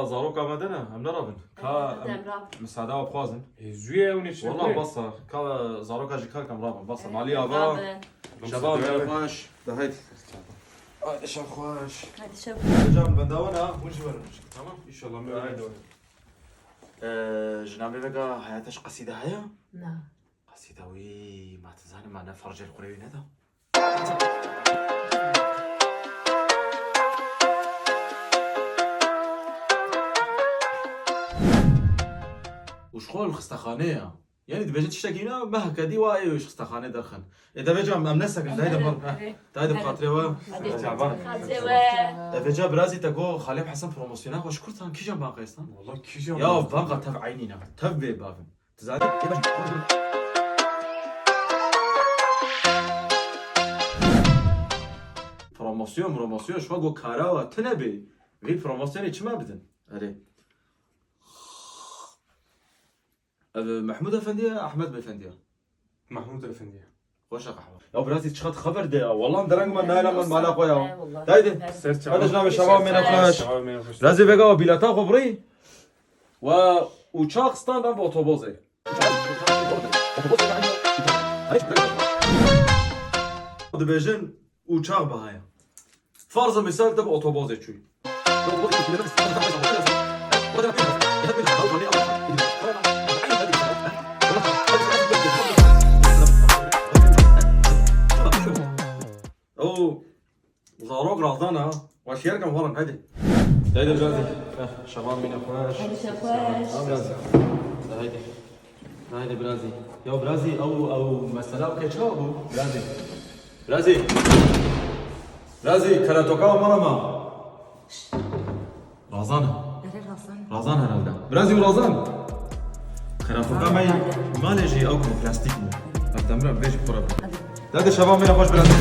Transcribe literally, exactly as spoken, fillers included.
Zaroka me dene, em nerabin. Ka Em rabin. Misada we bixwazin. Ê, zû ye, hûn ê çi Wallah bikin? Basa, ka zaroka jî kar kam rabin. Basa, malî ava. Rabin. Şeva me xweş. De haydi. Haydi şev xweş. Hadi şev. Hocam, ben dawana, hûn jî werin. Tamam, inşallah me Haydi. Ee, ji navê vega heyata ji qesîde heye? Na. Qesîda wî, ma tu zanî, ma ne fercê li xurê wî neda. Û ji xwe li xistexanê ya. Yanî dibêje tiştekî ne, meheke dî wa ê ji xistexanê derxin. Ê, devê cam, em nesekin, dayê de Erê, bal, heh. Erê. Dayê de Erê. Xatirê we. Hadi. Erê. Xatirê we. Devê ca birazî te go Xalê Hesen promosyona xwe ji kurtan kîjan banka estan? Wallah kîjan Ya banka? Banka tev eynî ne. Tev bê bavin. Tu zanî? Promosyon, promosyon, şima go kara wa tune bê. Vî promosyonê çima bidin? Erê. Ev Mehmûd Efendi ya, Ahmed Beyefendi ya? Mehmûd Efendi ya. Xweş e qehwe. Ya birazî çiqat xeber de ya. Wallah dereng me nayla me mala xwe ya. Haydi. Ser çawa. Hadi ji navê şeva mêne xweş. Şeva mêne xweş. Birazî vega o bileta xwe birî. Ve uçak stand em bi otobozê. Dibêjin uçak bahaya. Farz e misal te bi otobozê çûyî. Ew zarok razdan ha. Weşiyar kem warin, haydi. Haydi birazî. Heh, şevan mîne xweş. Hadi şev xweş. Ha, birazî. Haydi. Haydi birazî. Ya birazî, ew, ew mesela ke çawa bû? Birazî. Birazî. Birazî, keretoka mala ma. Razan e. Erê, razan e. Razan herhalde. Birazî û razan. Keretoka me malê jî ew ku plastik bû. Ev demir e, vê jî xura bû. Hadi. Hadi şeva me xweş birazî.